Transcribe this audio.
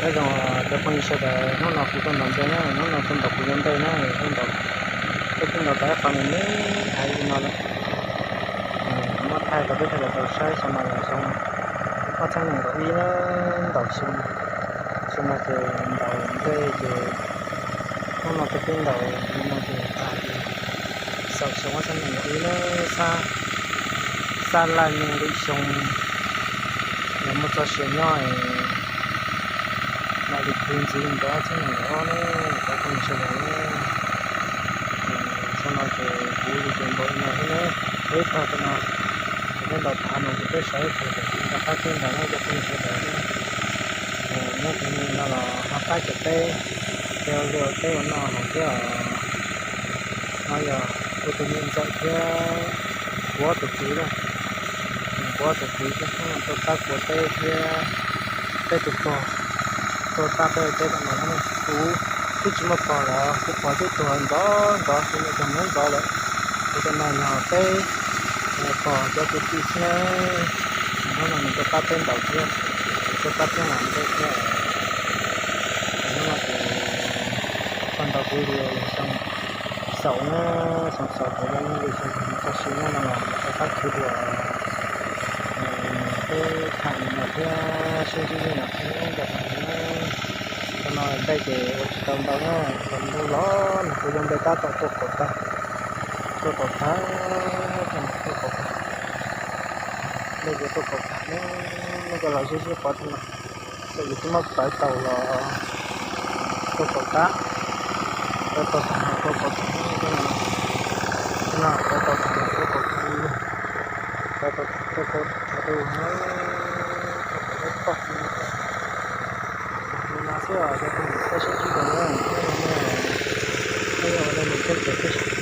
Nyob zoo cov phooj ywg sawv daws, hnub no kuv tuaj ntaus nplej na, hnub no tuaj ntaus kuv cov nplej na, tuaj ntaus, peb twb ntaus tau ib qho me me heev li no lawm. Muab thaij rau peb sawv daws tau saib, xyoo no yog xyoo ob txhiab nees nkaum ib na, ntaus xyoo, xyoo no ces ntaus nplej ces hnub no tuaj peb ntaus li no ces tag li xaus xyoo ob txhiab nees nkaum ib na, xab, xab laj me nqis xyoo, yog muaj txoj sia nyob mam li khwv ntxiv rau ob txhiab nees nkaum ob na, cov phooj ywg sawv daws na. Xyoo no ces kuv li ces ntaus li no xwb na, peb tag tam no, peb ntaus tag no ces peb sawv ib qho rov qab peb ntaus na cov phooj ywg sawv daws na. Nyob tus ni no los ho qab cov teb, cov li ua teb ua noj hauv thiab os. No yog kuv tus me ntxawm thiab kuv ob tug kwv na, kuv ob tug kwv thiab tuaj qab kuv teb thiab peb tus pog tuaj qab peb teb tam no na. Kuv twb tsis muaj pog los kuv pog twb tuag ntxov ntxov, kuv niam tuag ntxov ntxov lawm. Kuv tam no yog peb pog cov kwv tij xwb na. Hnub no nws tuaj qab peb ntaus thiab, tuaj qab peb ntaus thiab. Hnub no ces txog ntaus kuv li xyoo xaus na, xyoo xaus ces yog li xyoo txog sim no los rov qab khwv dua. Peb tham li no thiab sib ntsib li no thiab ntawm no na. Tam no nplej ces ua tsis tau ntau na, los ntuj los no kuv cov nplej tab tom tuaj kaum tag, tuaj kaum tag, tuaj kaum tag, nplej ces tuaj kaum tag na, nej cov los sib sib pov thiab no. Ces yus twb muab pawv tau los tuaj kaum tag, pawv tau tag los tuaj kaum tag, no pawv tau tag los tuaj kaum tag li, pawv tau tag tuaj kaum tag, tuaj kaum tag, tuaj kaum tag. Li no xwb os cov phooj ywg, peb sib ntsib dua na, peb ua dab tsi peb pem peb sib